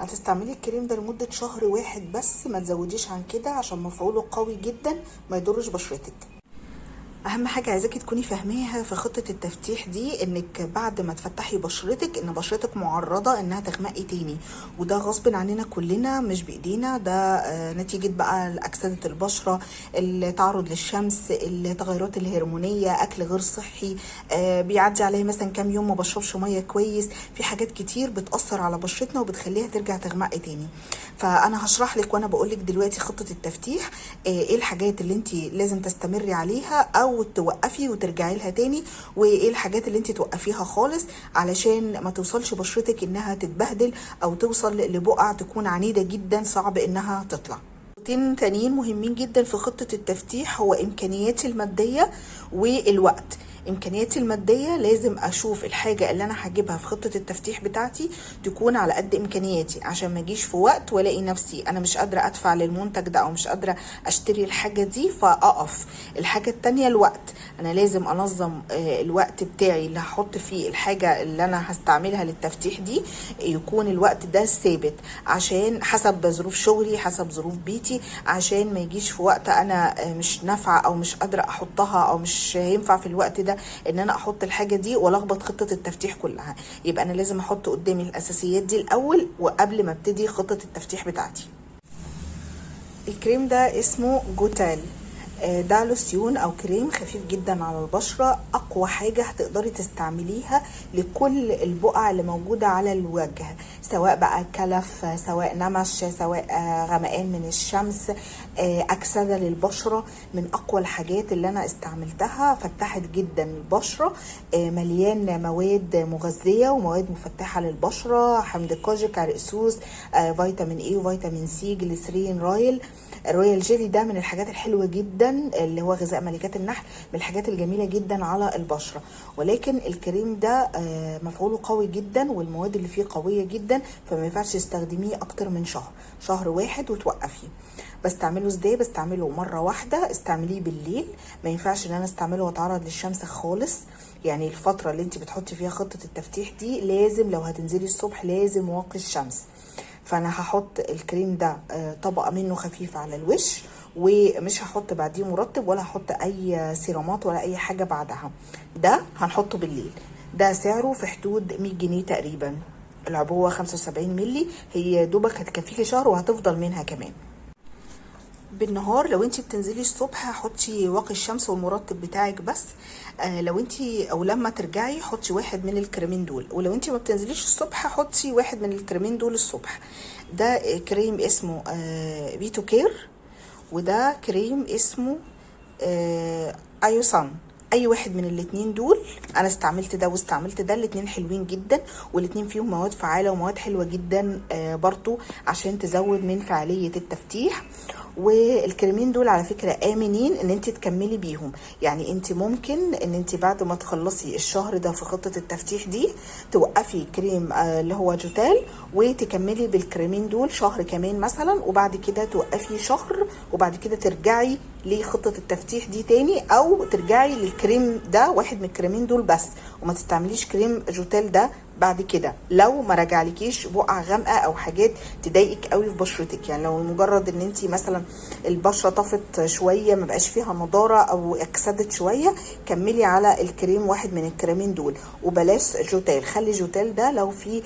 هتستعملي الكريم ده لمدة شهر واحد بس، ما تزوديش عن كده عشان مفعوله قوي جدا ما يضرش بشرتك. اهم حاجة عايزاكي تكوني فاهماها في خطه التفتيح دي، انك بعد ما تفتحي بشرتك ان بشرتك معرضه انها تغمقي تاني، وده غصب عننا كلنا مش بايدينا. ده نتيجة بقى اكسده البشره، التعرض للشمس، التغيرات الهرمونيه، اكل غير صحي، بيعدي عليا مثلا كام يوم ما بشربش مية كويس. في حاجات كتير بتاثر على بشرتنا وبتخليها ترجع تغمقي تاني. فانا هشرح لك وانا بقول لك دلوقتي خطه التفتيح، ايه الحاجات اللي انت لازم تستمري عليها او توقفي وترجعي لها تاني، وايه الحاجات اللي انت توقفيها خالص علشان ما توصلش بشرتك انها تتبهدل او توصل لبقع تكون عنيدة جدا صعب انها تطلع. نقطتين تانيين مهمين جدا في خطة التفتيح هو امكانياتي المادية والوقت. امكانياتي المادية لازم اشوف الحاجة اللي انا هجيبها في خطة التفتيح بتاعتي تكون على قد امكانياتي، عشان ما اجيش في وقت والاقي نفسي انا مش قادرة ادفع للمنتج ده او مش قادرة اشتري الحاجة دي فاقف. الحاجة التانية الوقت، انا لازم انظم الوقت بتاعي اللي هحط فيه الحاجة اللي انا هستعملها للتفتيح دي، يكون الوقت ده ثابت عشان حسب ظروف شغلي حسب ظروف بيتي، عشان ما يجيش في وقت انا مش نافعة او مش قادرة احطها او مش هينفع في الوقت ده ان انا احط الحاجة دي والخبط خطه التفتيح كلها. يبقى انا لازم احط قدامي الاساسيات دي الاول وقبل ما ابتدي خطه التفتيح بتاعتي. الكريم ده اسمه جوتال، ده لوسيون او كريم خفيف جدا على البشرة، اقوى حاجة هتقدري تستعمليها لكل البقع اللي موجودة على الوجه، سواء بقى كلف، سواء نمش، سواء غمقان من الشمس، اكسده للبشره. من اقوى الحاجات اللي انا استعملتها، فتحت جدا البشرة، مليان مواد مغذيه ومواد مفتحة للبشره، حمض كوجيك، عرقسوس، فيتامين E وفيتامين C، جليسرين، ال royal jelly. ده من الحاجات الحلوة جدا اللي هو غذاء ملكات النحل، من الحاجات الجميلة جدا على البشرة. ولكن الكريم ده مفعوله قوي جدا والمواد اللي فيه قوية جدا، فما ينفعش تستخدميه اكتر من شهر، شهر واحد وتوقفيه. بستعمله ازاي؟ بستعمله مرة واحدة، استعمليه بالليل، ما ينفعش ان انا استعمله واتعرض للشمس خالص. يعني الفترة اللي انت بتحطي فيها خطه التفتيح دي لازم لو هتنزلي الصبح لازم واقي الشمس. فانا هحط الكريم ده طبقه منه خفيفة على الوش، ومش هحط بعديه مرطب ولا هحط اي سيرامات ولا اي حاجة بعدها. ده هنحطه بالليل. ده سعره في حدود 100 جنيه تقريبا، العبوه 75 ملي، هي دوبك هتكفيكي شهر وهتفضل منها كمان. بالنهار لو انت بتنزلي الصبح حطي واقي الشمس والمرطب بتاعك بس، لو انت او لما ترجعي حطي واحد من الكريمين دول، ولو انت ما بتنزليش الصبح حطي واحد من الكريمين دول الصبح. ده كريم اسمه بيتو كير، وده كريم اسمه ايوسان. اي واحد من الاتنين دول، انا استعملت ده واستعملت ده، الاتنين حلوين جدا والاتنين فيهم مواد فعالة ومواد حلوة جدا برضو عشان تزود من فعالية التفتيح. والكريمين دول على فكرة آمنين ان انت تكملي بيهم، يعني انت ممكن ان انت بعد ما تخلصي الشهر ده في خطة التفتيح دي توقفي كريم اللي هو جوتال وتكملي بالكريمين دول شهر كمان مثلا، وبعد كده توقفي شهر، وبعد كده ترجعي لخطة التفتيح دي تاني، او ترجعي للكريم ده، واحد من الكريمين دول بس، وما تستعمليش كريم جوتال ده بعد كده لو ما رجعلكيش بقع غامقه او حاجات تضايقك قوي في بشرتك. يعني لو مجرد ان انت مثلا البشرة طفت شوية، ما بقاش فيها نضاره او اكسدت شوية، كملي على الكريم، واحد من الكريمين دول، وبلاش جوتال. خلي جوتال ده لو في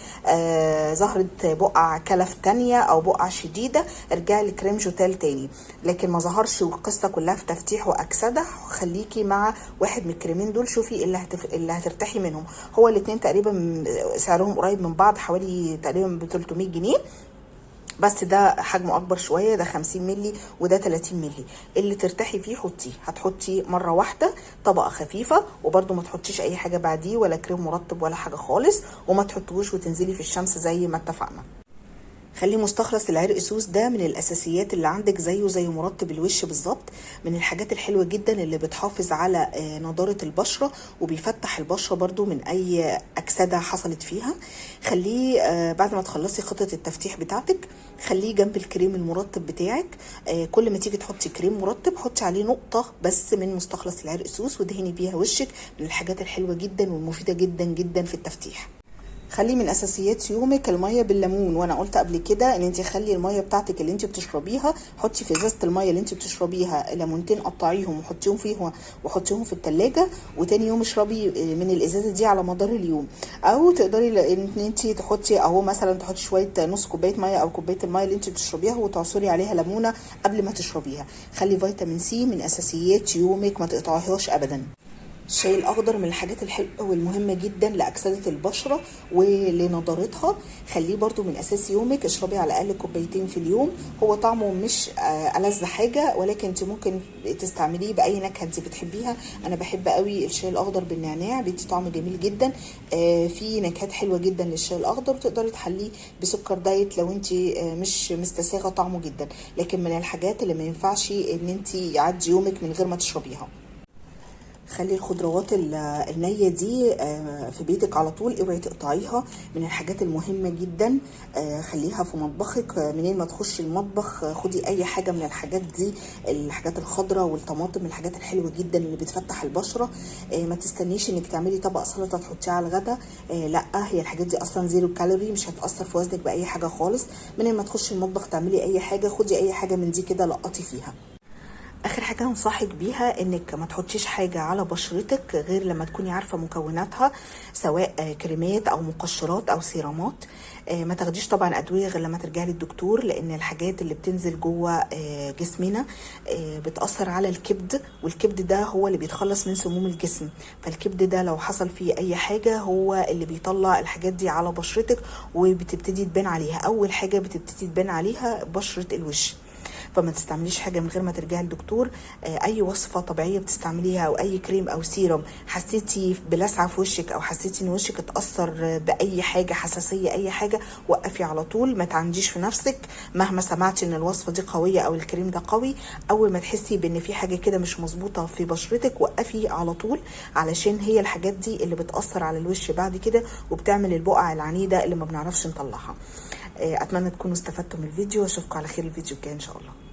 ظهرت بقع كلف تانية او بقع شديدة ارجعي لكريم جوتال تاني، لكن ما ظهرش والقصه كلها في تفتيح واكسده، خليكي مع واحد من الكريمين دول، شوفي اللي هترتاحي منهم. هو الاتنين تقريبا سعرهم قريب من بعض، حوالي تقريبا ب 300 جنيه، بس ده حجمه اكبر شوية، ده 50 ملي وده 30 ملي. اللي ترتاحي فيه حطيه، هتحطي مرة واحدة طبقه خفيفة، وبرده ما تحطيش اي حاجة بعديه ولا كريم مرطب ولا حاجة خالص، وما تحطوش وتنزلي في الشمس زي ما اتفقنا. خلي مستخلص العرق سوس ده من الاساسيات اللي عندك، زيه زي مرطب الوش بالظبط، من الحاجات الحلوة جدا اللي بتحافظ على نضاره البشرة وبيفتح البشرة برضو من اي اكسده حصلت فيها. خليه بعد ما تخلصي خطه التفتيح بتاعتك خليه جنب الكريم المرطب بتاعك، كل ما تيجي تحطي كريم مرطب حطي عليه نقطة بس من مستخلص العرق سوس ودهني بيها وشك، من الحاجات الحلوة جدا والمفيده جدا جدا في التفتيح. خلي من اساسيات يومك المية بالليمون، وانا قلت قبل كده ان انت خلي المية بتاعتك اللي انت بتشربيها، حطي في ازازة المية اللي انت بتشربيها ليمونتين، قطعيهم وحطيهم فيها وحطيهم في التلاجة، وتاني يوم اشربي من الازازه دي على مدار اليوم. او تقدري ان انت تحطي اهو مثلا تحطي شوية نص كوباية مية او كوباية المية اللي انت بتشربيها وتعصري عليها ليمونه قبل ما تشربيها. خلي فيتامين سي من اساسيات يومك، ما تقطعيهاش ابدا. الشاي الاخضر من الحاجات الحلوة والمهمه جدا لاكسده البشرة ولنضارتها، خليه برضو من اساس يومك، اشربي على الاقل كوبايتين في اليوم. هو طعمه مش ألذ حاجة، ولكن انت ممكن تستعمليه باي نكهة انت بتحبيها. انا بحب قوي الشاي الاخضر بالنعناع، بيدي طعم جميل جدا. في نكهات حلوة جدا للشاي الاخضر، وتقدري تحلية بسكر diet لو انت مش مستساغه طعمه جدا، لكن من الحاجات اللي ما ينفعش ان انت يعدي يومك من غير ما تشربيها. خلي الخضروات النية دي في بيتك على طول، اوعي تقطعيها، من الحاجات المهمة جدا. خليها في مطبخك، منين ما تخشي المطبخ خدي اي حاجة من الحاجات دي، الحاجات الخضراء والطماطم، الحاجات الحلوة جدا اللي بتفتح البشرة. ما تستنيش انك تعملي طبق سلطة تحطيه على الغدا، لا، هي الحاجات دي اصلا zero calorie، مش هتأثر في وزنك بأي حاجة خالص. منين ما تخشي المطبخ تعملي اي حاجة، خدي اي حاجة من دي كده لقطي فيها. اخر حاجة انصحك بيها انك ما تحطيش حاجة على بشرتك غير لما تكوني عارفه مكوناتها، سواء كريمات او مقشرات او سيرامات. ما تاخديش طبعا ادوية غير لما ترجعي للدكتور، لان الحاجات اللي بتنزل جوه جسمنا بتاثر على الكبد، والكبد ده هو اللي بيتخلص من سموم الجسم، فالكبد ده لو حصل فيه اي حاجة هو اللي بيطلع الحاجات دي على بشرتك وبتبتدي تبان عليها. اول حاجة بتبتدي تبان عليها بشره الوش، فما تستعمليش حاجة من غير ما ترجعي للدكتور. اي وصفه طبيعية بتستعمليها او اي كريم او سيرم حسيتي بلسعه في وشك او حسيتي ان وشك اتاثر باي حاجة، حساسية اي حاجة، وقفي على طول، ما تعنديش في نفسك مهما سمعتي ان الوصفة دي قوية او الكريم ده قوي. اول ما تحسي بان في حاجة كده مش مظبوطة في بشرتك وقفي على طول، علشان هي الحاجات دي اللي بتاثر على الوش بعد كده وبتعمل البقع العنيده اللي ما بنعرفش نطلعها. اتمنى تكونوا استفدتوا من الفيديو، واشوفكم على خير الفيديو الجاي ان شاء الله.